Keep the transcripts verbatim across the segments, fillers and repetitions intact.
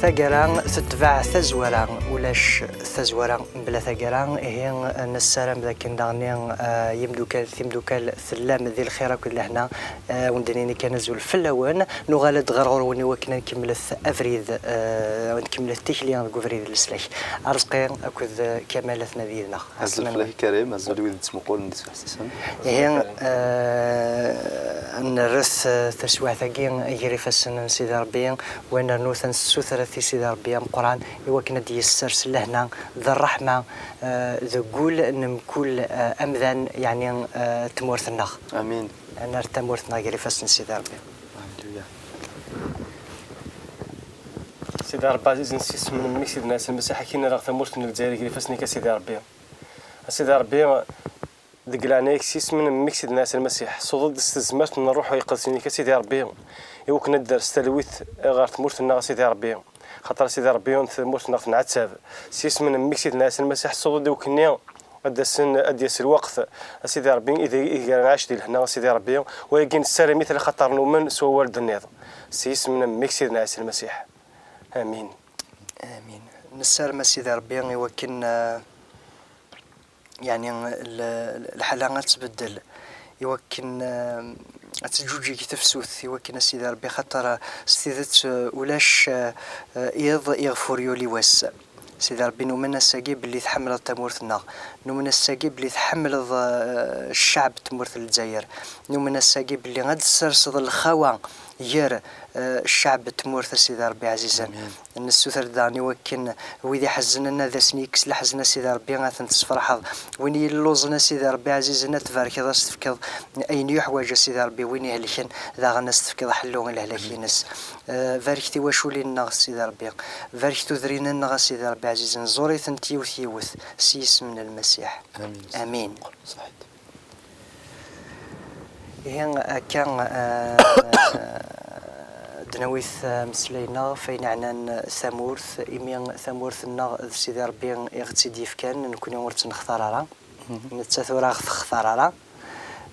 Taggara tetbeɛ tazwara, ulac tazwara mebla taggara. Ihi nessaram d akken daɣen, eh, yimdukal, timdukal, tellam di lxir akked lehna, eh, wen-d-nini kan azul fell-awen. Nuɣal-d ɣer ɣur-wen i wakken ad nkemmlet abrid, eh, ad nkemmlet tikli deg ubrid n leslak. Arezqi akked Kamal atna did-neɣ. Azul fell-ak a Karim, azul i wid yettmuqulen d yettḥessisen. Ihi, eh, nerret, eh, taswiɛt-agi gar ifassen n Sidi Ṛebbi, wa nernu-t ad nessutret i Sidi Ṛebbi ameqqran i wakken ad d-yessers lehna d ṛṛeḥma, eh, deg wul n mkul, eh, amdan, yeɛni, eh, tmurt-nneɣ. Amin. Ad nerr tamurt-nneɣ gar ifassen n Sidi Ṛebbi. Amin. Sidi Ṛebbi ɛzizen, s yisem n mmi-k Sidna Ɛisa Lmasiḥ, ad k-in-rreɣ tamurt n Lezzayer gar ifassen-ik a Sidi Ṛebbi. A Sidi Ṛebbi, deg leɛnaya-k, s yisem n mmi-k Sidna Ɛisa Lmasiḥ, suḍ-d s tezmert n Ṛṛuḥ Iqedsen-ik a Sidi Ṛebbi, i wakken ad d-ters talwit ɣer tmurt-nneɣ a Sidi Ṛebbi. Xaṭer a Sidi Ṛebbi, tamurt-nneɣ tenɛettab. S yisem n mmi-k Sidna Ɛisa Lmasiḥ, suḍ-d i wakken-nni ad d-asen, ad d-yas lweqt a Sidi Ṛebbi, ideg, ideg ara nɛac di lehna a Sidi Ṛebbi. Wayagi nessaram-it lxaṭer numen s wawal d-tenniḍ. S yisem n mmi-k Sidna Ɛisa Lmasiḥ. Amin. Amin. Nessaram a Sidi Ṛebbi i wakken, eh, yeɛni l-, l-, lḥala ad tbeddel, i wakken, eh, ad teǧǧuǧeg tefsut, i wakken a Sidi Ṛebbi, xaṭer, eh, s tidet, eh, ulac, eh, eh, iḍ iɣef ur yuli wass. Sidi Ṛebbi, numen ass-agi belli tḥemmleḍ tamurt-nneɣ, numen ass-agi belli tḥemmleḍ, eh, ccɛeb n tmurt n Lezzayer, numen ass-agi belli ad tesserseḍ lxawa gar, eh, ccɛeb n tmurt a Sidi Ṛebbi ɛzizen. Amin. Nessuter-d daɣen i wakken wid iḥeznen ad asen-yekkes leḥzen a Sidi Ṛebbi, ad ten-tesferḥeḍ. Win yelluẓen a Sidi Ṛebbi ɛzizen ad tbarkeḍ, ad s-tefkeḍ ayen yuḥwaǧ a Sidi Ṛebbi. Win ihelken daɣen ad s-tefkeḍ ḥellu i lehlak-ines. Eh, barek tiwaculin-nneɣ a Sidi Ṛebbi. Barek tudrin-nneɣ a Sidi Ṛebbi ɛzizen. Ẓur-itent yiwet yiwet s yisem n Lmasiḥ. Amin. Amin. Ṣaḥit. Ihi akka, eh, d-nawi-t, eh, ameslay-nneɣ f ayen ɛnan tamurt, imi tamurt-nneɣ d Sidi Ṛebbi i ɣ-tt-id-yefkan, nekkni ur tt-nextar ara, mhm, nettat ur aɣ-textar ara.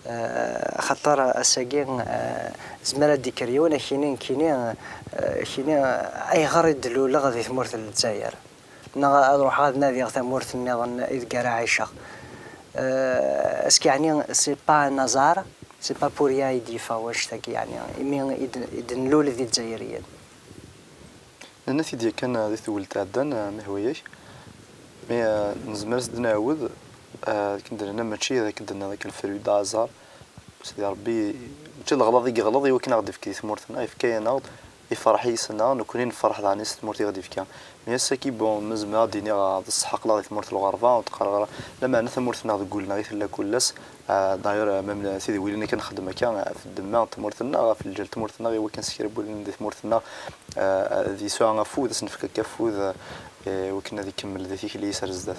Eh, axaṭer ass-agi, eh, zmer ad d-ikker yiwen ad k-yini, nekkini, eh, ad k-yini, ayɣer i d-luleɣ di tmurt n Lezzayer? Neɣ ad ruḥeɣ ad nadiɣ tamurt nniḍen ideg ara ɛiceɣ? Euh, est-ce que yeɛni c'est pas un hasard, c'est pas pour rien i d-yeffeɣ wannect-agi, yeɛni imi i d-, i d-nlul d Izzayriyen? Nenna-t-id yakan, euh, di tewwelt iɛeddan, euh, mi hwa-yak. Mi, euh, nezmer ad s-d-nɛawed, euh, akken d-nenna, mačči d akken d-nenna d akken fruit d hasard. Sidi Ṛebbi, mačči d leɣlaḍ i yeɣleḍ i wakken ad aɣ-d-ifk di tmurt-nneɣ, yefka-yaneɣ-d, ifreḥ yis-neɣ, nekkni nefreḥ daɣen s tmurt i ɣ-d-ifka. Mi ass-agi, bon, ma zemreɣ ad d-iniɣ, ah, d ṣṣeḥ aql-aɣ di tmurt n lɣerba, ur d-qqareɣ ara, lameɛna tamurt-nneɣ deg wul-nneɣ i tella kul ass. Ah, d'ailleurs, ah, même tidwilin akken nxeddem akka, ah, f ddemma n tmurt-nneɣ, ɣef lǧal n tmurt-nneɣ, i wakken s kra n win di tmurt-nneɣ, ah, ad yesɛu afud, ad s-nefk akka afud, ah, eh, wakken ad ikemmel di tikli-is ar zdat.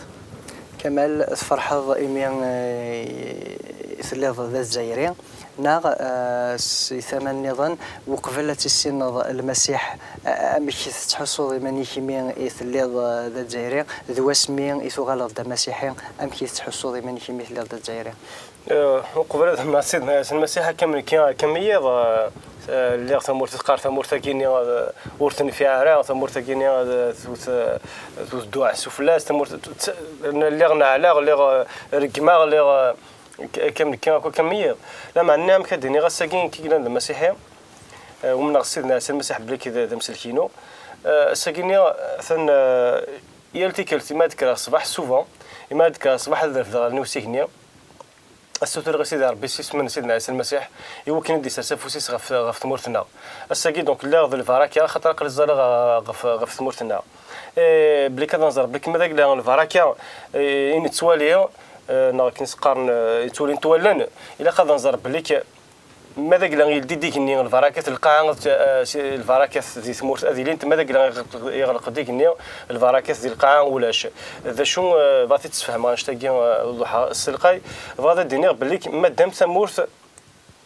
Kamal, tferḥeḍ imi, eh, telliḍ d Azzayri, neɣ, eh, si tama nniḍen, uqbel ad tissineḍ Lmasiḥ, eh, amek tettḥussuḍ iman-ik imi i telliḍ, eh, d Azzayri, d wasmi i tuɣaleḍ d amasiḥi, amek i tettḥussuḍ iman-ik imi telliḍ d Azzayri? Eh, uqbel ad amneɣ Sidna Ɛisa Lmasiḥ, akka am nekki, akka am yiḍ, eh, eh, lliɣ tamurt, teqqar tamurt-agi-nni, eh, ur tenfiɛ ara, tamurt-agi-nni, eh, tut, eh, tut dduɛs ufella-s, tamurt, tut, lliɣ neɛleɣ, lliɣ, eh, reggmeɣ, lliɣ, eh, k-, akka am nekki, akka am yiḍ. Lameɛna amek ad d-iniɣ ass-agi nekk i yellan d amasiḥi, eh, umneɣ s Sidna Ɛisa Lmasiḥ belli d, d amsellek-inu. Eh, ass-agi-nni, atan, eh, yal tikkelt, imi ad d-kkreɣ ṣṣbeḥ, souvent, imi ad d-kkreɣ ṣṣbeḥ ad refdeɣ allen-iw s igenni. Ad ssutreɣ i Sidi Ṛebbi s yisem n Sidna Ɛisa Lmasiḥ, i wakken ad d-isers afus-is ɣef, ɣef tmurt-nneɣ. Ass-agi, donc, lliɣ d lbaraka, axaṭer aql-i ẓẓaleɣ ɣef, ɣef tmurt-nneɣ. Eh, belli kan ad nẓer belli ma d agla n lbaraka, eh, i nettwali, eh, neɣ akken s-qqaren, eh, yettwalin wallen, ilaq ad nẓer belli k-, ma d agla yeldi-d igenni, lbarakat n lqaɛa, eh, si-, lbarakat di tmurt ad ilint, ma d agla iɣleq, iɣleq-d igenni, lbarakat di lqaɛa ulac. D acu, eh, bɣiɣ ad t-id-sfehmeɣ annect-agi, eh, d lḥa-, s telqay, bɣiɣ ad d-iniɣ belli k-, maddam tamurt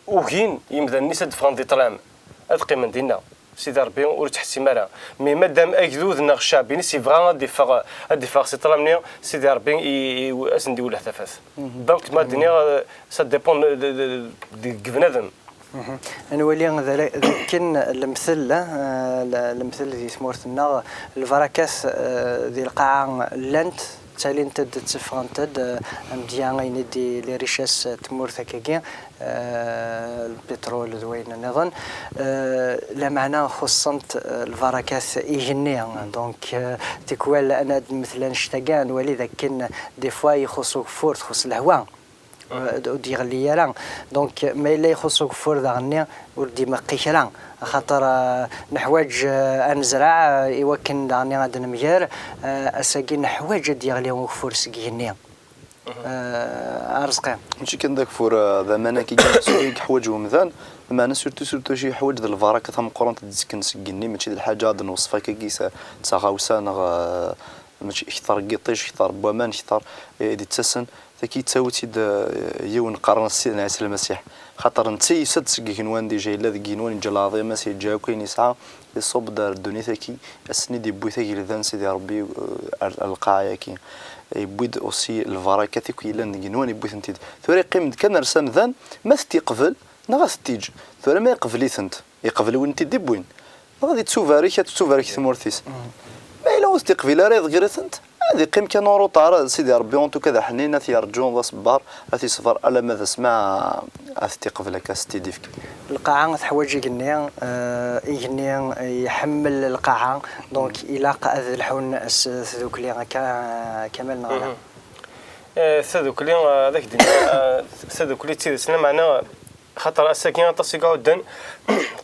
ugin yimdanen-is ad d-ffɣen di ṭṭlam, ad qqimen dinna. Sidi Ṛebbi ur ittḥettim ara. Mi maddam agdud neɣ ccɛeb-ines yebɣa ad d-iffeɣ, ad d-iffeɣ si ṭṭlam-nni, Sidi Ṛebbi i, i, ad sen-d-iwelleh tafat. Mhm. Donc, ma d-iniɣ, eh, ça dépend de, de, de, de, deg bnadem. Ad nwali d akken lemtel, eh, lemtel di tmurt-nneɣ, lbarakat, eh, di lqaɛa llant, ttalint-d, tteffɣent-d, eh, amedya, ayen i d les richesses n tmurt akkagi, eh, lpitrul d wayen nniḍen, eh, lameɛna xuṣṣent, eh, lbarakat igenni. Donc, eh, tikwal ad nmettel annect-agi, ad nwali d akken des fois ixuṣṣ ugeffur, txuṣṣ lehwa. Ur d-yeɣli ara. Donc, ma yella ixuṣṣ ugeffur daɣenni, ur d-imeqqi kra. Axaṭer, eh, neḥwaǧ, eh, ad nezreɛ, eh, i wakken daɣenni ad nemger, eh, ass-agi neḥwaǧ ad d-yeɣli ugeffur seg igenni. Eh, Arezqi. Mačči kan d ageffur, eh, d aman akkagi i yeḥwaǧ umdan, meɛna surtout, surtout acu yeḥwaǧ d lbaraka tameqqrant i d-itekken seg igenni, mačči d lḥaǧa ad nweṣṣef akkagi s, d taɣawsa neɣ, eh, mačči kter n yiṭij, kter n waman, kter, eh, i d-ittasen. Tagi yettawi-tt-id, eh, yiwen qqaren-as Sidna Ɛisa Lmasiḥ. Xaṭer netta yusa-d seg igenwan, déjà yella deg igenwan, yeǧǧa lɛaḍima-s, yeǧǧa akk ayen yesɛa, iṣubb-d ar ddunit-agi, ass-nni d-yewwi tagelda n Sidi Ṛebbi, eh, ar, ar lqaɛa-agi. Yewwi-d aussi lbarakat akk yellan deg igenwan, yewwi-tent-id. Tura yeqqim-d kan ar s amdan, ma t-iqbel, neɣ ad t-iǧǧ. Tura ma iqbel-itent, iqbel win t-id-iwwin. Neɣ ad ittubarek, ad tettubarek tmurt-is. Ma yella ur t-iqbil ara, iḍegger-itent, ad iqqim kan uruṭar, Sidi Ṛebbi, en tout cas, d aḥnin, ad t-yerǧu, d aṣebbar, ad t-iṣber alamma d asma ad t-iqbel akka, ad t-id-ifk. Lqaɛa teḥwaǧ igenni, eh, igenni iḥemmel lqaɛa, donc ilaq ad lḥun s tdukli akka, Kamal, neɣ ala? Eh, tadukli, eh, ad ak-d-iniɣ, eh, tadukli d tidet, lameɛna, xaṭer ass-agi aṭas i iɛudden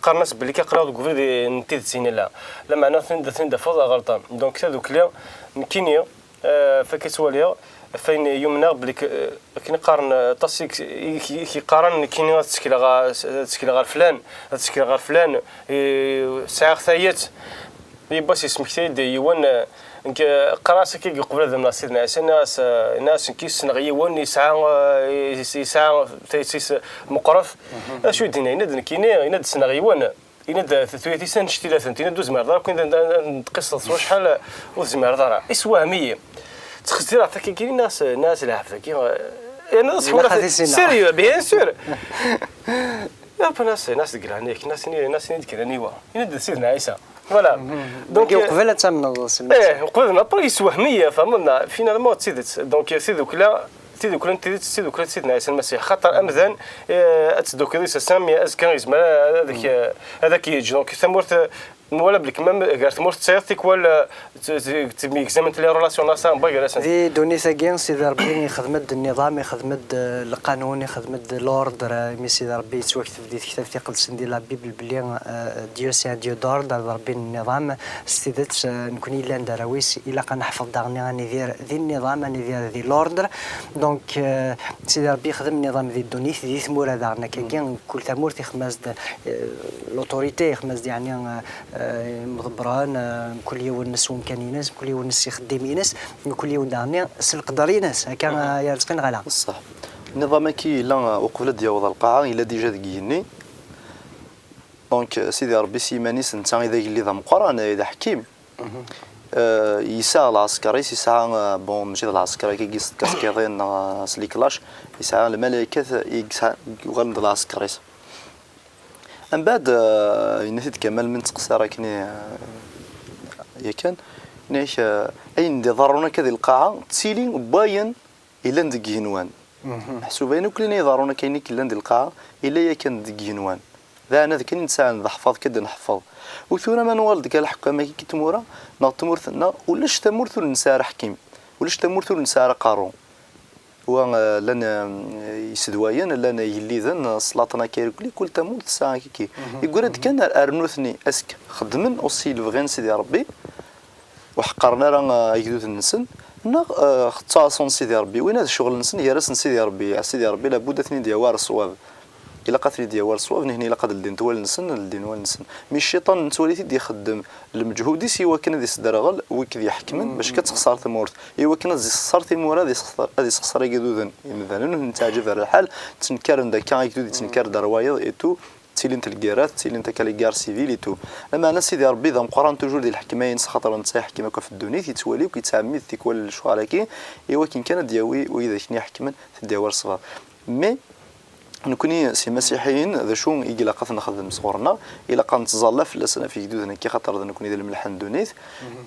qqaren-as belli aql-aɣ deg ubrid n tidet i nella. Lameɛna ad ten-, ad ten-id-tafeḍ ɣelṭen. Donc tadukli, nekkini, eh, f akka ttwaliɣ, f ayen yumneɣ belli k-, eh, akken i qqaren, eh, aṭas i k-, i k-, i k-yeqqaren, nekkini ad ttekleɣ ɣer, ad ttekleɣ ɣer flan, ad ttekleɣ ɣer flan, eh, sɛiɣ tayet. Yiwwas yesmektay-d yiwen, eh, nekk, eh, qqareɣ-as akka i yeqbel ad amneɣ Sidna Ɛisa, nniɣ-as, eh, nniɣ-as nekk ssneɣ yiwen yesɛa, eh, yes-, yesɛa tayet-is meqqret. Acu i d-yenna? Yenna-d nekkini, yenna-d ssneɣ yiwen, yenna-d tuyat-is annect-ilatent, yenna-d ur zmireḍ ara akk ad, ad, ad tqissiḍ s wacḥal, ur tezmireḍ ara. Iswahem-iyi. Ttxezzireɣ takki-kini, nniɣ-as, nniɣ-as lɛebd-agi, eh, yerna d aṣeḥwal. Ilaq ad as-iniɣ. Sérieux, bien sûr. Après, nniɣ-as, nniɣ-as deg leɛnaya-k, nniɣ-as ini, nniɣ-as ini d-kkren anwa. Yenna-d d Sidna Ɛisa. Voilà. Donc, euh, uqbel ad tamneḍ s lmesla. Eh, uqbel ad naqra yessewhem-iyi, tfehmeḍ, neɣ? Finalement, d tidet. Donc, euh, tidukla, tidukla n tidet, tidukla n Sidna Ɛisa Lmasiḥ. Xaṭer amdan, eh, ad teddukel yis-s, mi azekka yezmer ad ak-, eh, ad ak-yeǧǧ. Donc, tamurt, eh, nwala belli kemmam gar tmurt d tayeḍ, tikwal, eh, t-, t-, ttemyegzament les relations-nsen, wway gar-asent. Di ddunit-agi, Sidi Ṛebbi ixdem-d nniḍam, ixdem-d, eh, lqanun, ixdem-d l'ordre, eh, imi Sidi Ṛebbi yettwakteb di tektabt iqedsen, di la Bible, belli, eh, Dieu c'est un Dieu d'ordre, d Ṛebbi n nniḍam. S tidet, eh, nekni yellan d arraw-is, ilaq ad neḥfeḍ daɣen ad nidir di nniḍam, ad nidir di l'ordre. Donc, eh, Sidi Ṛebbi yexdem nniḍam di ddunit, di tmura daɣen akkagi, kul tamurt ixdem-as-d, eh, l'autorité, ixdem-as-d, yeɛni, eh, eh, imḍebbren, eh, mkul yiwen s wemkan-ines, mkul yiwen s ixeddim-ines, mkul yiwen daɣen s leqder-ines, akka, eh, ay Arezqi, neɣ ala? Ṣṣeḥ. Nniḍam-agi yella, eh, uqbel ad d-yaweḍ ar lqaɛa, yella déjà deg igenni. Donc, Sidi Ṛebbi s yiman-is, netta i d agellid ameqqran, i d aḥkim. Eh, yesɛa lɛesker-is, yesɛa, eh, bon, mačči d lɛesker akkagi s tkaskiḍin neɣ, eh, s liklac, yesɛa lmalaykat i yesɛa, yuɣalen d lɛesker-is. Mbeɛd, eh, yenna-t-id Kamal mi nettqeṣṣir akken i, eh, yakan, yenna-ak, eh, ayen d-iḍerrun akka di lqaɛa, d tili n wayen yellan deg igenwan. Meḥsub ayen akk llan iḍerrun akka, ayen i yellan di lqaɛa, yella yakan deg igenwan. D aɛnad kan i nesɛa, d aḥfaḍ kan i d-nḥeffaḍ. U tura ma nuɣal-d kan lḥekkam-agi n tmura, neɣ tmurt-nneɣ, ulac tamurt ur nesɛi ara aḥkim, ulac tamurt ur nesɛi ara aqerru. Wa, eh, llan, eh, isedwayen, llan igelliden, eh, slaṭen akka irkelli, kul tamurt tesɛa akka. Yeggra-d kan ar, ar nutni, ask xeddmen aussi lebɣi n Sidi Ṛebbi, ur ḥeqqren ara, eh, agduden-nsen, neɣ, eh, ttaɛṣun Sidi Ṛebbi. Win ad ccɣel-nsen gar-asen d Sidi Ṛebbi, Sidi Ṛebbi labud ad ten-id-yawi ar ṣṣwab. Ilaq ad ten-id-yawi ar ṣṣwab, nihni ilaq ad ldint wallen-nsen, ad ldin wallen-nsen. Mi cciṭan nettwali-t-id ixeddem lmeǧhud-is i wakken ad isderɣel wid d-iḥekmen, bac ad texṣer tmurt, i wakken ad isexṣer timura, ad isexṣer, ad isexṣer igduden. Imdanen ur ten-teɛǧib ara lḥal, ttenkaren-d akka, agdud yettenkar-d ar wayeḍ et tout. Ttilint lgirat, ttilint akka les guerres civiles et tout. Lameɛna Sidi Ṛebbi d ameqqran toujours di leḥkma-ines, axaṭer netta iḥekkem akk ɣef ddunit, yettwali akk, yettɛemmid tikwal lecɣal-agi, i wakken kan ad d-yawi widak-nni iḥekmen, ad d-yawi ar ṣṣber. Mais, Nekni s imasiḥiyen, d acu i ilaq ad t-nexdem sɣur-neɣ? Ilaq ad nettẓalla fell-asen ɣef yegduden-agi, xaṭer d nekni d lemleḥ n ddunit.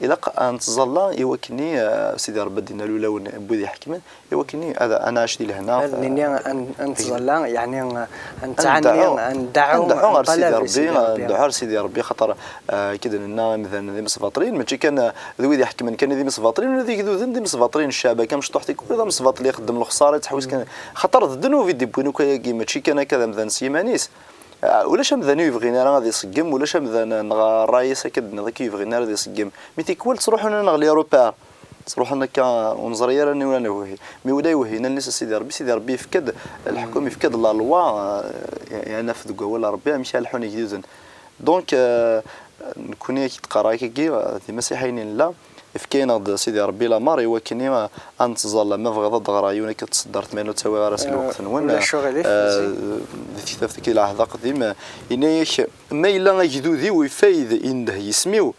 Ilaq ad nettẓalla i wakken i, eh, Sidi Ṛebbi ad d-innal ulawen n wid iḥekmen, i wakken i ad, ad nɛac di lehna. Ad nini, eh, ad n-, ad nettẓalla, yeɛni, eh, ad nettɛanni, ad ndeɛɛu, ad ndeɛɛu, ad ndeɛɛu ɣer Sidi Ṛebbi, ad ndeɛɛu ɣer Sidi Ṛebbi, xaṭer, eh, akka d-nenna, imdanen d imesbaṭliyen, mačči kan, eh, d wid iḥekmen kan i d imesbaṭliyen, ula d igduden d imesbaṭliyen, ccɛeb-agi amecṭuḥ tikwal d amesbaṭli ixeddem lexṣara, yettḥewwis kan, xaṭer d ddnub i d-iwwin akk ayagi, mačči kan akka d amdan s yiman-is. Ah, ulac amdan ur yebɣin ara ad iṣeggem, ulac amdan, eh, neɣ ṛṛay-is akka d-tenniḍ, akka ur yebɣin ara ad iṣeggem. Mi tikwal ttruḥun neɣ l'Europa, ttruḥun akka, ur neẓri ara aniwa ara nwehhi. Mi ula iwehhin allen-is a Sidi Ṛebbi, Sidi Ṛebbi yefka-d, leḥkum yefka-d la loi, eh, yeɛni ɣef deg wawal n Ṛebbi, amek ara lḥun igduden. Donc, euh, nekkni ad k-d-qqareɣ akkagi, euh, d imasiḥiyen i nella, yefka-yaneɣ-d Sidi Ṛebbi lameṛ i wakken i, euh, ad nettẓalla. Ma bɣiḍ ad d-ɣreɣ yiwen akka n tseddart, ma ur ttawiɣ ara s lweqt-nwen. Ulac uɣilif, euh, di tektabt-agi Lɛehd Aqdim, euh, yenna-yak, ma yella agdud-iw ifayed indeh yisem-iw,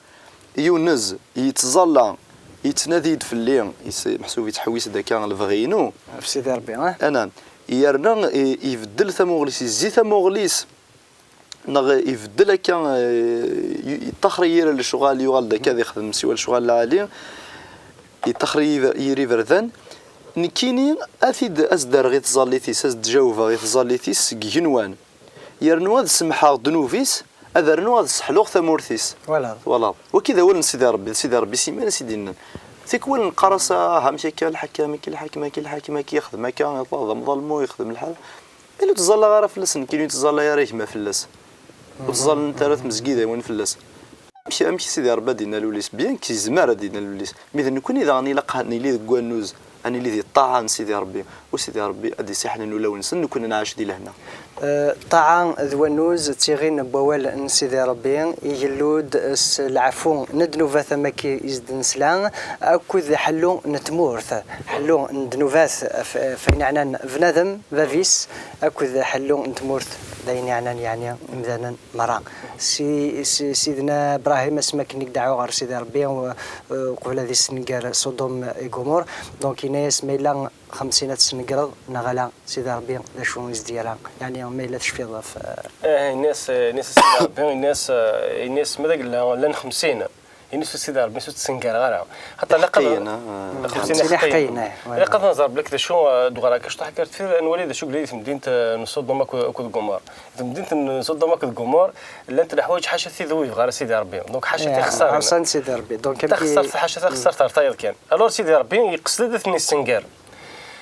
yunez, yettẓalla, yettnadi-d fell-i, yes-, meḥsub yettḥewwis-d akka lebɣi-inu. Ɣef Sidi Ṛebbi, eh? Anam, yerna, i-, ibeddel tamuɣli-s, yezzi tamuɣli-s, neɣ ibeddel akka, eh, y-, yeṭṭaxer yir lecɣal, yuɣal-d akka ad ixdem siwa lecɣal lɛali, yeṭṭaxer yir, yir iberdan. Nekkini ad t-id, ad s-d-rreɣ i tẓallit-is, ad s-d-jawbeɣ i tẓallit-is seg igenwan. Yernu ad semḥeɣ ddnub-is, ad rnuɣ ad sseḥluɣ tamurt-is. Twalaḍ? Twalaḍ? Waki d awal n Sidi Ṛebbi, d Sidi Ṛebbi s yiman-is i d-yennan. Tikwal neqqar-as, ah, amek akka, lḥakem, akka, lḥakem, akka, lḥakem, akka, yexdem akka, iṭṭeḍ d amḍalmu, yexdem lḥal. Mi ur ttẓallaɣ ara fell-as, nekkini ur ttẓallay ara gma fell-as. Ur ttẓallant ara tmezgidawen fell-as. Amek, amek Sidi Ṛebbi ad d-innal ul-is? Bien que yezmer ad d-innal ul-is. Mi d nekkni daɣen ilaq ad nili deg wannuz, ad nili di ṭṭaɛa n Sidi Ṛebbi. U Sidi Ṛebbi ad d-isiḥnen ulawen-nsen, nekkni ad nɛac di lehna. Eh, ṭṭaɛa d wannuz d tiɣin n wawal n Sidi Ṛebbi, igellu-d s leɛfu n ddnubat am akka i s-d-nesla, akked ḥellu n tmurt. Ḥellu n ddnubat f-, f ayen yeɛnan bnadem, bab-is, akked ḥellu n tmurt d ayen yeɛnan, yeɛni, imdanen merra. Si, si, Sidna Ibrahim, asmi akken i yedɛu ɣer Sidi Ṛebbi, u-, uqbel ad issenger Sodom i Gumur, donc, yenna-yas, ma yella xemsin ad tsengreḍ, neɣ ala, Sidi Ṛebbi, d acu i s-d-yerra? Yeɛni, ma yella tecfiḍ ɣef, eh, yenna-yas, yenna-yas Sidi Ṛebbi, yenna-yas, yenna-yas, ma d agella llan xemsin, yenna-yas Sidi Ṛebbi, ur tt-ssengareɣ ara. Xaṭer ilaq ad, iḥeqqiyen, ah, xemsin iḥeqqiyen. Ilaq ad nẓer belli d acu, eh, d-ɣer akka cṭuḥ akka ar deffir, ad nwali d acu yella di temdint, eh, n Sodom akked, akked Gumur. Di temdint n Sodom akked Gumur, llant leḥwayeǧ ḥaca tid ur yebɣi ara Sidi Ṛebbi. Donc, ḥaca tixeṣṣarin. Ɛṣan Sidi Ṛebbi. Donc, taxeṣṣart, ḥaca taxeṣṣart ar tayeḍ kan. Alors, Sidi Ṛebbi yeqsed ad ten-yessenger.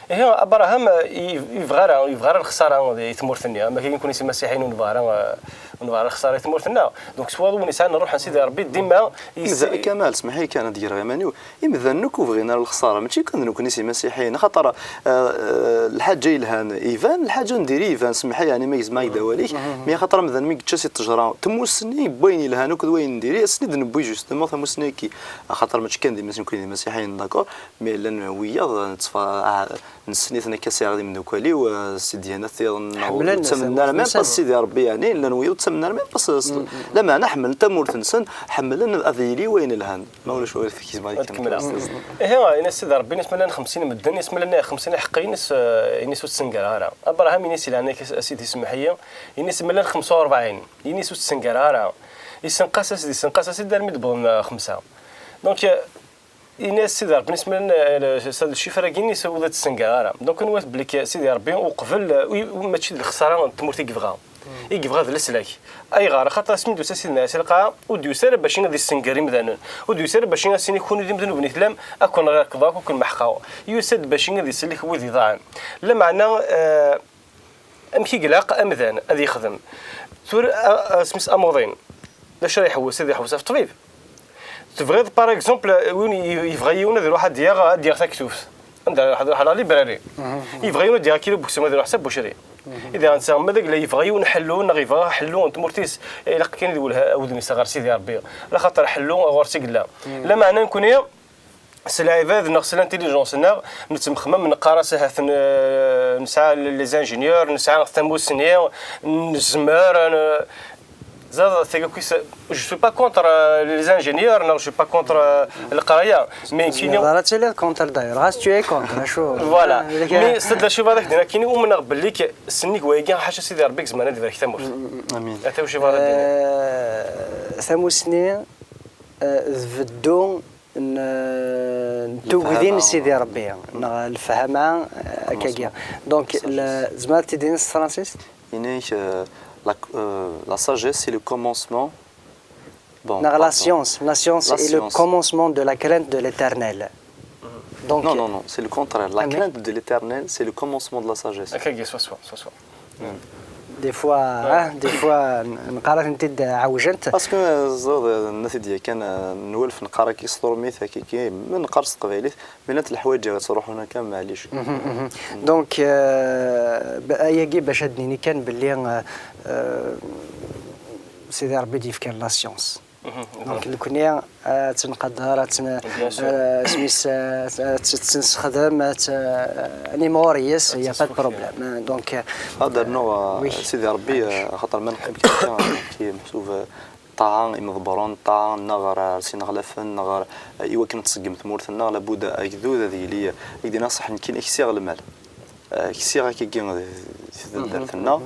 Ihi, Abraham, eh, i-, yebɣa ara, yebɣa ara lexṣara di tmurt-nni. Ama kagi nekkni s imasiḥiyen ur nebɣi ara, eh, ur nebɣi ara lexṣara di tmurt-nneɣ. Donc, s waḍu win yesɛan ṛṛuḥ n Sidi Ṛebbi, dima yis- Kamal, smeḥ-iyi kan ad d-greɣ iman-iw. Imdanen akk ur bɣin ara lexṣara, mačči kan d nekkni s imasiḥiyen, axaṭer, eh, eh, lḥaǧa yelhan iban, lḥaǧa n diri iban, semmeḥ-iyi, yeɛni ma gezmeɣ-ak-d awal-ik, mi axaṭer amdan mi yečča si ttejra n tmussni n wayen yelhan akked wayen n diri, ass-nni d-newwi justement tamussni-agi, axaṭer mačči kan d imas-, nekkni d imasiḥiyen, d'accord, mais llan wiyaḍ, nettfa-, ah, nessen-iten akka, sɛiɣ d imeddukal-iw, eh, s ddyanat tiḍen, ur ttamnen ara même pas Sidi Ṛebbi, yeɛni, llan wiyaḍ ur ttamnen ara même pas s-, lameɛna ḥemmlen tamurt-nsen, ḥemmlen ad yili wayen lhan. Ma ulac wara, ad kemmleɣ. Ihi, yenna-yas Sidi Ṛebbi, yenna-yas ma llan xemsin medden, yenna-yas ma llan xemsin iḥeqqiyen, yenna-yas, eh, yenna-yas ur tt-ssengareɣ ara. Abraham, yenna-yas, di leɛnaya-k a Sidi, semmeḥ-iyi, yenna-yas ma llan xemsa u rebɛin, yenna-yas ur tt-ssengareɣ ara. Yessenqas-as-d, yessenqas-as-d armi d-wwḍen, eh, xemsa. Donc, eh, yenna-yas Sidi Ṛebbi, yenna-yas ma llan, eh, s-, s-, ccifra-agi, yenna-yas ur tt-ssengareɣ ara. Donc, anwa belli k-, Sidi Ṛebbi uqbel, eh, u-, u-, mačči d lexṣara n tmurt i yebɣa. I yebɣa d leslak. Ayɣer? Axaṭer asmi d-yusa Sidna Ɛisa lqaɛa, ur d-yusa ara bac ad yessenger imdanen. Ur d-yusa ara bac ad s-yini kunwi d imednuben i tellam, ad ken-ɣerqeɣ akk, ad ken-meḥqeɣ. Yusa-d bac ad isellek wid iḍaɛen. Lameɛna, eh, amek i ilaq amdan ad yexdem? Tura, a-, asmi-s amuḍin, d acu ara iḥewwes? Ad iḥewwes ɣef ṭṭbib. Tebɣiḍ, par exemple, win i-, yebɣa yiwen ad iruḥ ad d-yaɣ, ad d-yaɣ taktubt. Anda ara iruḥ? Ad iruḥ à la librairie. Yebɣa yiwen ad d-yaɣ kilo buksum, ad iruḥ s abucri. Ihi netta, ma d agla yebɣa yiwen ḥellu, neɣ yebɣa ḥellu n tmurt-is, ilaq kan ad iwelleh wudem-is ɣer Sidi Ṛebbi. Laxaṭer ḥellu ɣur-s i yella. Lameɛna nekkni, s lɛibad neɣ s l'intelligence-nneɣ, nettemxemmam, neqqar-as ahat n-, nesɛa les ingénieurs, nesɛa tamussni, nezmer, n-, Zad, tagi akk-is, je suis pas contre, euh, les ingénieurs, non, je suis pas contre, euh, leqraya, mais nekkini. Ur tettiliḍ contre d'ailleurs, ɣas tu es contre, acu? Voilà. Mais c'est-à-dire, acu ara ak-d-iniɣ, nekkini umneɣ belli k-, sennig wayagi, ḥaca Sidi Ṛebbi i izemren ad ibarek tamurt. Amin. Ata wacu ara d-iniɣ. Euh, tamusni, euh, d beddu n, n tugdi n Sidi Ṛebbi, neɣ lefhama, euh, akkagi. Donc, la, tzemreḍ ad t-id-tiniḍ s tefransist? Iniɣ, euh, la, euh, la sagesse, c'est le commencement. Bon, neɣ la science. La science est le commencement de la crainte de l'Éternel. Donc, non, non, non, c'est le contraire. La crainte de l'Éternel, c'est le commencement de la sagesse. Akkagi, swaswa, swaswa. Des fois, hein, des fois, neqqar-atent-id ɛewjent. Parce que, euh, ẓriɣ, euh, nenna-t-id yakan, euh, nwulef neqqar-ak s tṛumit, akkagi, ma neqqar s teqbaylit, mais llant leḥwayeǧ ara ttruḥun akka, maɛlic. Donc, euh, ba-, ayagi bac ad d-nini kan belli, euh, euh, Sidi Ṛebbi i d-yefkan la science. Donc, nekkni, euh, ad tt-nqader, ad tt-n-, euh, isem-is, euh, ad tt-, ad tt-nessexdem, ad tt-, euh, nimɣur yes, il y a pas de problème. Donc, euh, ad d-rnuɣ, euh, Sidi Ṛebbi, euh, axaṭer ma neqqim kan akka, ki meḥsub, euh, ṭṭaɛa imḍebbren, ṭṭaɛa neɣ ɣer, ɣer s ineɣlafen, neɣ ɣer, euh, i wakken ad tṣeggem tmurt-nneɣ, labud agdud ad yili, ad k-d-iniɣ ṣṣeḥ, nekkini ksiɣ lmal. Euh, ksiɣ akkagi di, di taddart-nneɣ.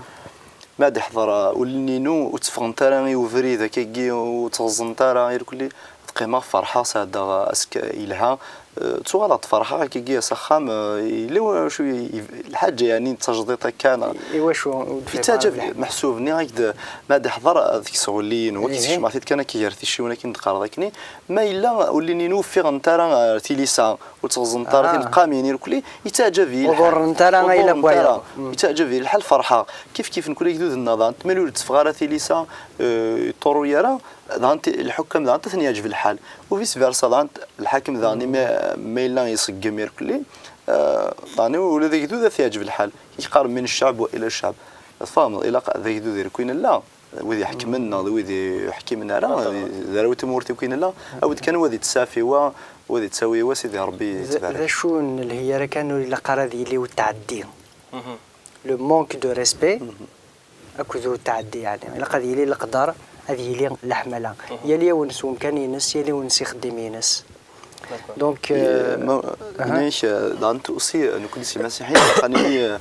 Ma d-iḥḍer, uh, ulli-inu, ur tteffɣent ara i ubrid akkagi, ur ttɣeẓẓent ara irkelli, ad qqimeɣ ferḥeɣ, sɛeddaɣ, uh, ass yelha. Uh, ttuɣaleɣ-d ferḥeɣ akkagi s axxam, uh, yella wacu i, i, lḥaǧa, yeɛni, d tajdiṭ akka, neɣ I wacu ur d-teffiɣ ara yettaɛǧab lḥal? Meḥsub, nniɣ-ak-d, ma d-iḥḍer, uh, ad kkseɣ ulli-inu, ad k-sekcmeɣ-t-id kan akka gar ticciwin akken d-qqareḍ akkenni. Ma yella ulli-inu ur ffiɣent ara ar tilisa, ur ttɣeẓẓent ara tineqqamin irkelli, yettaɛǧab-iyi lḥal. Ur ḍurrent ara. Yettaɛǧab-iyi lḥal, ferḥeɣ. Kif kif nekkni agdud-nneɣ daɣen, ma ur d-teffeɣ ara tilisa, eh, ur yeṭṭurru ara, daɣen ti-, lḥukam daɣen ad ten-yeɛǧeb lḥal. U vice versa daɣen, lḥakem daɣen, imi, ma yella iṣeggem irkelli, eh, daɣen ula d agdud ad t-yeɛǧeb lḥal. Yeqqar min cceɛb wa ila cceɛb. Tfehmeḍ, ilaq d agdud irkelli i nella. Wid iḥekmen neɣ d wid ur ḥkimen ara, d arraw n tmurt akk i nella, awi-d kan wa di ttsafi, wa, wa di ttawi, wa Sidi Ṛebbi d, yettbarek. D acu n lhi ara kan ur ilaq ara ad yili utɛeddi. Le manque de respect akked utɛeddi, yeɛni ilaq ad yili leqder, ad yili leḥmala. Yal yiwen s wemkan-ines, yal yiwen s ixeddim-ines. Donc, euh, ma, euh, nek, euh, daɣen aussi, euh, nekkni s imasiḥiyen, ilaq ad nili, euh,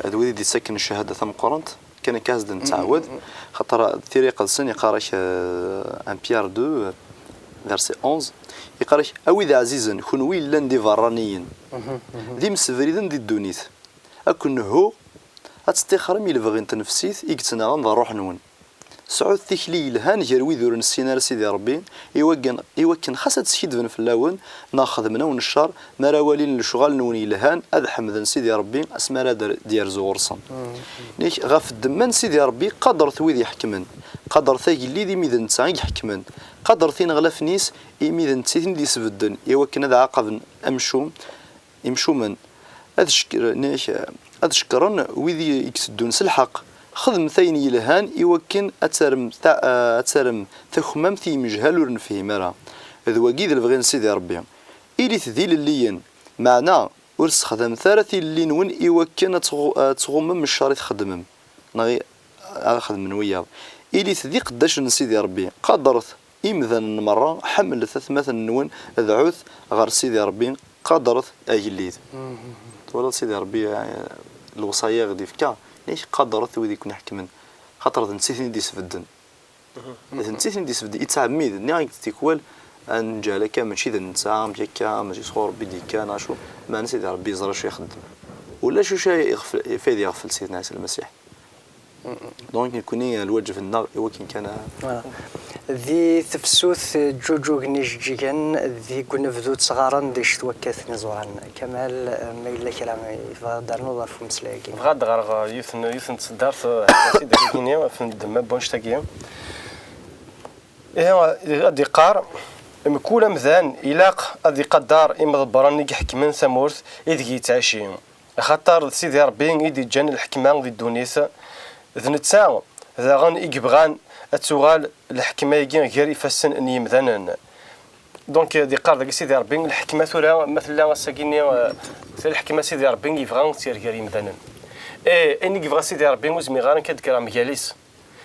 d wid i d-yettaken ccahada tameqqrant. Kan akka as-d-nettɛawad, xaṭer Tira Iqedsen yeqqar-ak, euh, un Pierre deux, euh, verset onze, yeqqar-ak: "A wid ɛzizen, kunwi yellan d iberraniyen, d imsebriden di ddunit, ad ken-nehhu ad teṭṭixrem i lebɣi n tnefsit i yettnaɣen d ṛṛuḥ-nwen. Sɛut tikli yelhan gar wid ur nessin ara Sidi Ṛebbi, i wakken, i wakken xas ad skiddben fell-awen, neɣ xedmen-awen cceṛ, mi ara walin lecɣal-nwen yelhan, ad ḥemden Sidi Ṛebbi asmi ara d-, d-yerzu ɣur-sen." Nek, ɣef ddemma n Sidi Ṛebbi, qadret wid iḥekmen. Qadret agellid, imi d netta i iḥekmen. Qadret ineɣlafen-is, imi d netta i ten-id-isbedden, i wakken ad ɛaqben amcum, imcumen. Ad cekkren, nek, ad cekkren wid i, i iteddun s lḥeqq. Xedmet ayen yelhan i wakken ad terrem ta-, ad terrem takmamt i yimejhal ur nefhim ara. D wagi i d lebɣi n Sidi Ṛebbi. Ilit d ilelliyen, meɛna ur ssexdamet ara tilelli-nwen i wakken ad tɣu-, ad tɣummem cceṛ i txeddmem, neɣ i, ad xedmen wiyaḍ. Ilit d iqeddacen n Sidi Ṛebbi, qadret imdanen merra, ḥemmlet atmaten-nwen, dɛut ɣer Sidi Ṛebbi, qadret agellid. Twalaḍ Sidi Ṛebbi, eh, lewṣaya i ɣ-d-ifka, nek qadret wid i ken-iḥekmen, xaṭer d netta i ten-id-isbedden. D netta i ten-id-isbedden, ittɛemmid, nniɣ-ak-d tikwal, ad nǧal akka, mačči d netta, amek akka, mačči sɣur Ṛebbi d-yekkan, acu, meɛna Sidi Ṛebbi yeẓra acu ixeddem. Ulac acu ay iɣef-, ay d-iɣfel Sidna Ɛisa Lmasiḥ. Donc, nekkni, lwaǧeb-nneɣ i wakken kan a- Voilà. Di tefsut ǧǧuǧugen ijeǧǧigen, deg unebdu ttɣaren di ccetwa kkaten iẓuran. Kamal, ma yella kra i tebɣiḍ ad d-ternuḍ ɣef umeslay-agi? Bɣiɣ ad d-ɣreɣ yiwet n, yiwet n tseddart, eh, ɣef ddemma n wannect-agi. Ihi, ad d-iqqar, mkul amdan ilaq ad iqadder imḍebbren i iḥekmen tamurt ideg yettɛici. Axaṭer d Sidi Ṛebbi i d-iǧǧan lḥekma di ddunit, d netta daɣen i yebɣan ad tuɣal lḥekma-agi gar ifassen n yimdanen. Donc, d-iqqar dagi Sidi Ṛebbi, lḥekma tura, ma tella ass-agi-nni, eh, lḥekma Sidi Ṛebbi yebɣa ad tt-yerr gar yimdanen. Eh, ayen i yebɣa Sidi Ṛebbi ur zmireɣ ara nekk ad d-kkreɣ mgal-is.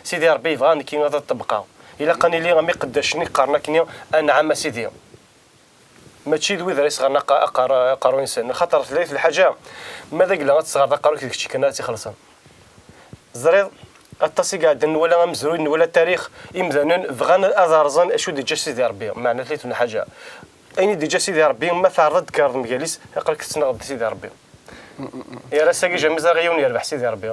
Sidi Ṛebbi yebɣa nekki ad ṭṭebqeɣ. Ilaq ad nili am iqeddacen i yeqqaren akkenni: "Anɛam a Sidi." Mačči d wid ara yesɣerren aqa-, aqar-, aqerru-nsen, axaṭer tella lḥaǧa, ma d agla ad tesɣerreḍ aqerru-k, d kečč kan ara tt-ixellṣen. Teẓriḍ, aṭas i iɛeddan, nwala amezruy, nwala tarix, imdanen bɣan ad rẓen acu d-yeǧǧa Sidi Ṛebbi, meɛna tella lḥaǧa. Ayen i d-yeǧǧa Sidi Ṛebbi, ma teɛreḍ ad d-tekkreḍ mgal-is, aql-ak tettnaɣeḍ d Sidi Ṛebbi. Ar ass-agi, jamais ẓriɣ yiwen yerbeḥ Sidi Ṛebbi.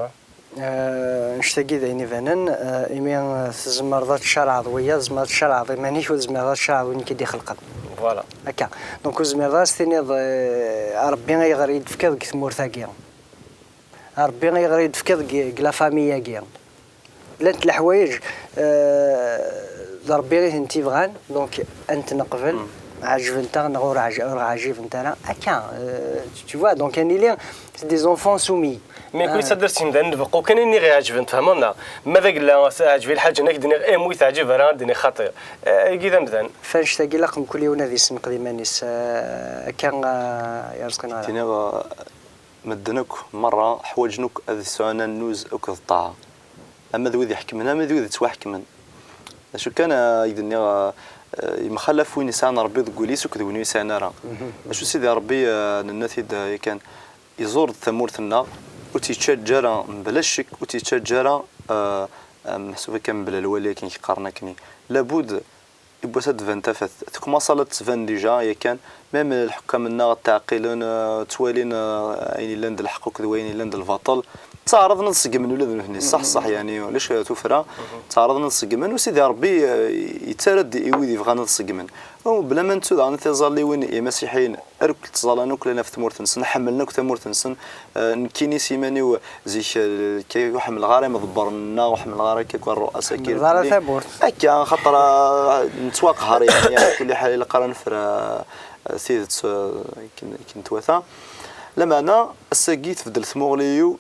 Eh, annect-agi d ayen ibanen, eh, imi, eh, tzemreḍ ad tcarɛeḍ wiyaḍ, tzemreḍ ad tcarɛeḍ iman-ik, ur tezmireḍ ad tcarɛeḍ win i k-id-ixelqen. Voilà. Akka. Donc, ur tezmireḍ ad as-tiniḍ, eh, a Ṛebbi, ayɣer i yi-d-tefkiḍ deg tmurt-agi? A Ṛebbi, ayɣer i yi-d-tefkiḍ deg, deg la famille-agi? Llant leḥwayeǧ, eh, d Ṛebbi i tent-ibɣan, donc, ad tent-neqbel, ɛejbent-aɣ neɣ ur ɛej-, ur ɣ-ɛjibent ara. Akka, eh, tu, tu vois, donc, ad nili, c'est des enfants soumis. Mais kull taddart imdanen beqqu kan ayen i ɣ-iɛeǧben, tfehmeḍ neɣ? Ma d agella teɛǧeb-i lḥaǧa, ad ak-d-iniɣ ih, ma ur teɛǧib ara, ad d-iniɣ xaṭi. Eh, agi d amdan. F annect-agi, ilaq mkul yiwen ad isenqed iman-is, eh, akka, eh, yerẓ-iten ara. Ttiniɣ, eh, medden akk merra ḥwaǧen akk ad sɛun annuz akked ṭṭaɛa. Ama d wid iḥekmen, ama d wid yettwaḥekmen. D acu kan, eh, i d-nniɣ, eh, eh, yemxalaf win yesɛan Ṛebbi deg wul-is akked win ur yesɛin ara. D acu Sidi Ṛebbi, eh, nenna-t-id, eh, yakan, iẓur-d tamurt-nneɣ, ur tt-yettaǧǧa ara mebla ccek, ur tt-yettaǧǧa ara, eh, eh, meḥsub akka mebla lwali akken i k-qqaren akkenni. Labud, yiwwas ad d-tban tafat. Tkumaṣa la d-tban déjà yakan, même lḥekkam-nneɣ ttɛeqqilen, eh, ttwalin, eh, ayen yellan d lḥeqq akked wayen yellan d lbaṭel. Ttaɛraḍen ad ṣeggmen ula d nutni, ṣṣeḥ, ṣṣeḥ, yani, ulac tuffra. Ttaɛraḍen ad ṣeggmen, u Sidi Ṛebbi, eh, yettarra-d i wid yebɣan ad ṣeggmen. U bla ma nettu daɣen tiẓalliwin imasiḥiyen, akk ttẓallan akk lan ɣef tmurt-nsen, ḥemmlen akk tamurt-nsen. Eh, nekkini s iman-iw zik, eh, k-, ur ḥemmleɣ ara imḍebbren-nneɣ, ur ḥemmleɣ ara akka akk rru'asa. Ḥemmleḍ ara tawwurt. Akka, xaṭer, eh, nettwaqher, yani, ala kulli ḥal ilaq ara nefra, eh, tidet, eh, akken, akken twata. Lameɛna, ass-agi tbeddel tmuɣli-iw,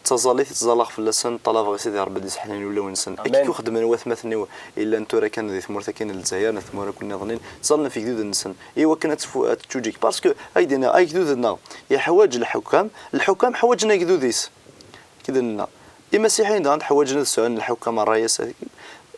d taẓallit i ttẓallaɣ fell-asen, ṭṭalabeɣ i Sidi Ṛebbi ad d-isseḥnin ulawen-nsen. Akken i xedmen watmaten-iw yellan tura kan di tmurt akken n Lezzayer, n tmura akk nniḍen, ttẓallen ɣef yegduden-nsen, i wakken ad tfu-, ad teǧǧuǧeg. Parce que, ay d-iniɣ, agdud-nneɣ yeḥwaǧ lḥukam, lḥukam ḥwaǧen agdud-is. Akken i d-nenna. Imasiḥiyen daɣen ḥwaǧen ad sɛun lḥukam, ṛṛay-as,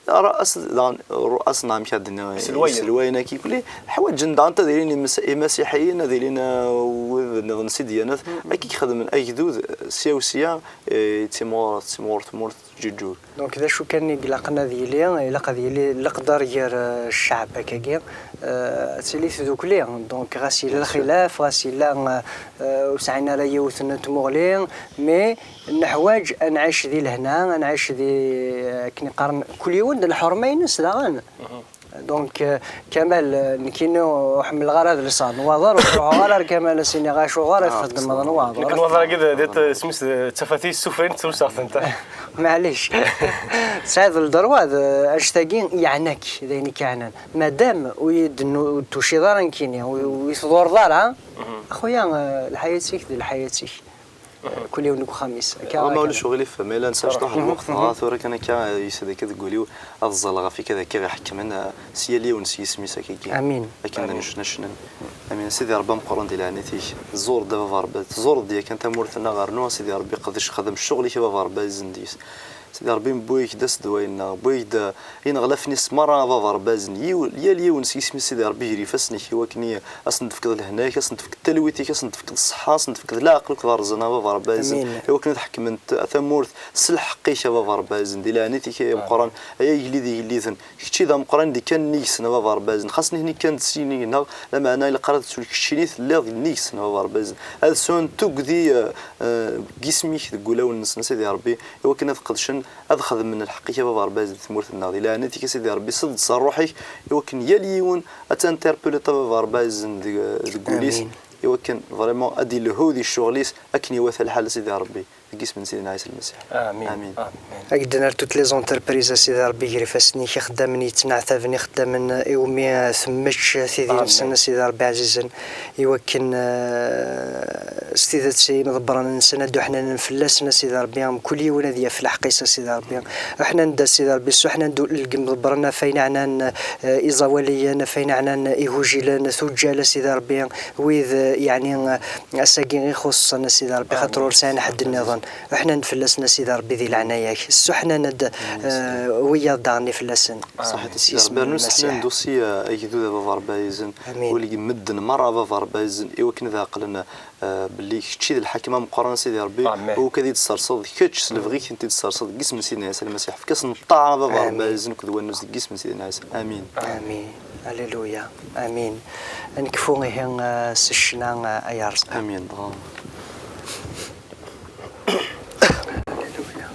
ṛṛay-as daɣen, ṛṛay-as neɣ amek ad d-nniɣ, iselwayen. Iselwayen-agi kulli, ḥwaǧen daɣen ad ilin imes-, imasiḥiyen, ad ilin, uh, wid nniḍen s idyanat, akka i ixedmen agdud, sya u sya, eh, timɣur-, timɣur tmurt teǧǧuǧug. Donc, d acu kan i ilaqen ad yili, ilaq ad yili leqder gar, eh, cceɛb akkagi. Eh, ad tili tdukli. Donc, ɣas yella lxilaf, ɣas yella, eh, eh, ur sɛin ara yiwet n tmuɣli, mais neḥwaǧ ad nɛic di lehna, ad nɛic di, eh, akken i qqaren, kul yiwen d lḥurma-ines daɣen. Donc, eh, Kamal, eh, nekkini ur ḥemmleɣ ara ad lseɣ nwaḍer, ur ruḥeɣ ara ar Kamal ad s-iniɣ acuɣer i txeddmeḍ nwaḍer. Nekk nwaḍer-agi d, d, d, isem-is d tafat i yessufrin, ttruseɣ-tent. Maɛlic. Tesɛiḍ ldṛwa d, eh, annect-agi yeɛna-k, d ayen i k-yeɛnan. Madam ur yi-d-, ur d-tuciḍ ara nekkini, ur, ur yi-tḍureḍ ara, a xuya, eh, lḥayat-ik d lḥayat-ik. Kul yiwen deg uxxam-is. Akka, ma ulac uɣilif, ma yella nesɛa cṭuḥ n lweqt, dɣa tura kan akka, eh, yusa-d akka deg wul-iw, ad ẓẓalleɣ ɣef ikad akka i ɣ-iḥekmen, eh, s yal yiwen s yisem-is akkagi. Amin. Akken d necna cnan. Amin. Sidi Ṛebbi ameqqran di leɛnayt-ik, tẓur-d a baba Ṛebbi, tẓur-d yakan tamurt-nneɣ, rnu a Sidi Ṛebbi, qdec, xdem ccɣel-ik a baba Ṛebbi, azen deg-s. Sidi Ṛebbi, wwi-ak-d asedway-nneɣ, wwi-ak-d, eh, ineɣlafen-is merra a baba Ṛebbi, azen, yiw-, yal yiwen s yisem-is, Sidi Ṛebbi, ger ifassen-ik, i wakken i, ad sen-d-tefkeḍ lehna-k, ad sen-d-tefkeḍ talwit-ik, ad sen-d-tefkeḍ ṣṣeḥḥa, ad sen-d-tefkeḍ leɛqel akked rrezan a baba Ṛebbi, azen, i wakken ad ḥekmen t-, tamurt s lḥeqq-ik a baba Ṛebbi, azen, di leɛnayt-ik ay ameqqran, ay agellid igelliden. Kečč i d ameqqran di kan nnig-sen a baba Ṛebbi, azen, xas nitni kan d sin nnig-neɣ, lameɛna ilaq ara ad ttun keččini telliḍ nnig-sen a baba Ṛebbi, azen, ad sɛun tugdi, eh, eh, deg yisem-ik deg wulawen-nsen a Sidi Ṛebbi, i wakken ad qedcen, ad xedmen lḥeqq-ik a baba Ṛebbi, azen, di tmurt-nneɣ. Di leɛnayt-ik a Sidi Ṛebbi, sed-d s ṛṛuḥ-ik, i wakken yal yiwen ad t-interpelliḍ a baba Ṛebbi, azen, deg, deg wul-is, i wakken vraiment ad ilhu di ccɣel-is akken iwata lḥal a Sidi Ṛebbi. Deg yisem n Sidina Ɛisa Lmasiḥ. Amin. Amin. Amin. Ad k-d-nerr toutes les entreprises a Sidi Ṛebbi, ger ifassen-ik, ixeddamen yettneɛtaben, ixeddamen iwumi temmečč tidi-nsen a Sidi Ṛebbi ɛzizen, i wakken, eh, s tidet imḍebbren-nsen ad d-uḥnanen fell-asen a Sidi Ṛebbi, mkul yiwen ad yaf lḥeqq-is a Sidi Ṛebbi. Uḥnan-d a Sidi Ṛebbi, ssuḥnan-d lgemḍebbren ɣef ayen ɛnan, eh, iẓawaliyen, ɣef ayen ɛnan igujilen, tuǧǧal a Sidi Ṛebbi, wid, eh, Yeɛni, eh, ass-agi ixuṣṣen, a Sidi Ṛebbi, xaṭer ur sɛin ḥedd nniḍen. Uḥnan fell-asen, a Sidi Ṛebbi, di leɛnaya-k. Ssuḥnan-d, eh, wiyaḍ daɣen fell-asen. Ṣaḥit, a Sidi Ṛebbi, rnu sseḥnan-d aussi, eh, agdud a Baba Ṛebbi ɛzizen, ul n medden merra a Baba Ṛebbi ɛzizen, i wakken ad ɛeqlen, eh, belli kečč i d lḥakem ameqqran, a Sidi Ṛebbi, u ad i d-tesserseḍ kečč, s lebɣi-k i tent-id-tesserseḍ, deg yisem n Sidna Ɛisa Lmasiḥ. Efk-asen ṭṭaɛa a Baba Ṛebbi ɛzizen, akked wannuz deg yisem n Sidna Ɛisa. Amin. Amin. Aleluya. Amin. Ad nekfu ihi, eh, s ccna, eh, ay arẓ. Amin. Aleluya.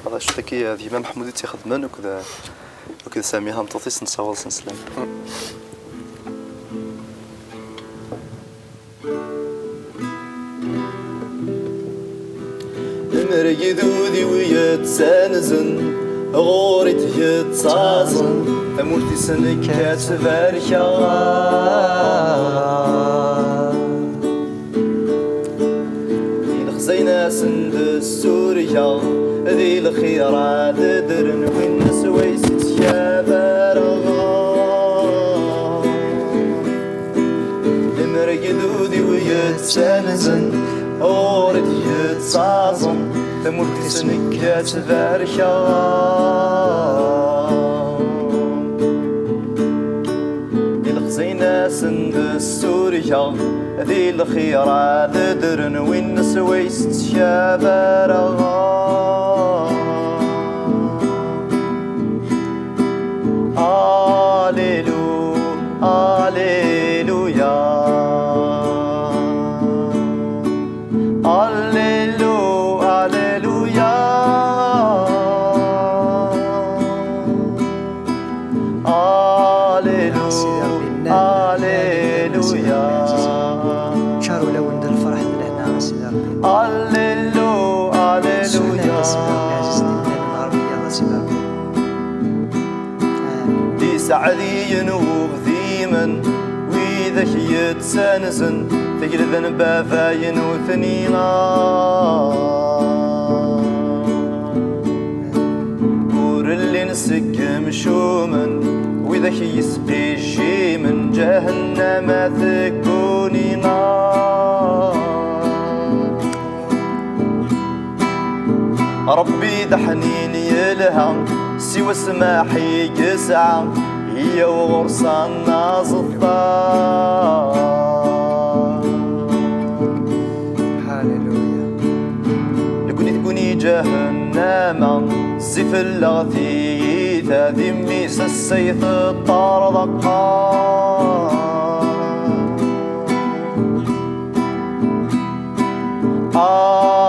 Hada ccṭ-agi, eh, d gma Meḥmud i tt-ixedmen, akked, akked Sami, tameṭṭut-is, nessaweḍ-asen sslam. Lemmer agdud-iw yettanzen, ɣur-i d-yettaẓen, tamurt-is nekk ad tt-barkeɣ. Di lexzayna-sen d ssurga, di lxir ad ddren, win swayes ttkabareɣ. Lemmer agdud-iw yettanzen, ɣur-i d-yettaẓen, tamurt-is nekk ad tt-barkeɣ. Di lexzayna-sen d ssurga, di lxir ad ddren, win swayes ttkabareɣ. Alelu, aleluya. Alelu, aleluya. Alelu, Sidi Ṛebbi, nnan, nnan, nnan, aleluya. Ččar ulawen d lferḥ d lehna, a Sidi Ṛebbi. Alelu, aleluya. Ssuḥnat, a Sidi Ṛebbi ɛzizen, imdanen ɣer wiyaḍ, a Sidi Ṛebbi. D iseɛdiyen uɣdimen, widak yettanzen, tagelda n baba-yen ur tniɣ. Ur llin seg imcumen, widak yesqejjimen, ǧahennama tegguni nar. Ṛebbi d aḥnin yelha, siwa ssmaḥ i yesɛa, yyaw ɣur-s ad naẓeṭṭa. Haleluya. Nekkni tguni ǧahennama, zi fell-aɣ tiyita, d mmi-s ass-a i teṭṭerḍeq.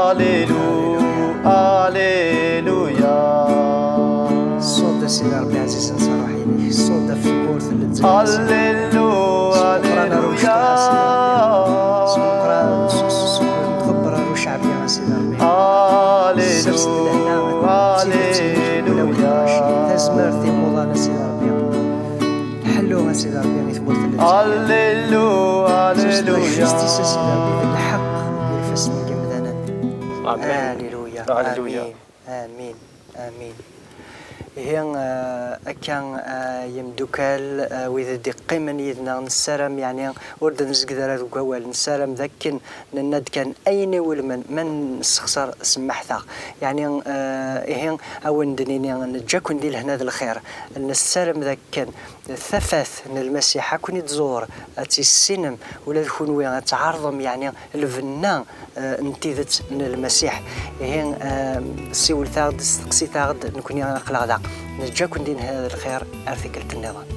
Aleluya, aleluya. Ṣṣut-d a Sidi Ṛebbi ɛzizen s ṛṛuḥ-inek, ṣṣut-d ɣef tmurt n Lezzayer. Aleluya, aleluya. S umeqqran ar ucɛab-ya a Sidi Ṛebbi. Aleluya, aleluya. Tazmert imuḍan a Sidi Ṛebbi. Ḥellu a Sidi Ṛebbi i tmurt n Lezzayer. Aleluya, aleluya. Justice a Sidi Ṛebbi, d lḥeqq di lfassen n yemdanen. Amin. Aleluya. Aleluya. Amin. Amin. Amin. Ihi, eh, akka, eh, yemdukal, eh, wid i d-iqqimen yid-neɣ, nessaram, yeɛni, ur d-nezged ara deg wawal, nessaram d akken nenna-d kan ayen iwulmen, ma nessexṣer, semmḥet-aɣ. Yeɛni, eh, ihi, a wen-d-nini, neǧǧa-ken di lehna d lxir, nessaram d akken tafat n Lmasiḥ ad ken-id-tẓur, ad tt-tissinem, ula d kunwi ad tɛerḍem, yeɛni, lbenna, eh, n tidet n Lmasiḥ. Ihi, eh, siwlet-aɣ-d, steqsit-aɣ-d, nekni aql-aɣ da. Neǧǧa-ken di lehna d lxir, ar tikkelt nniḍen.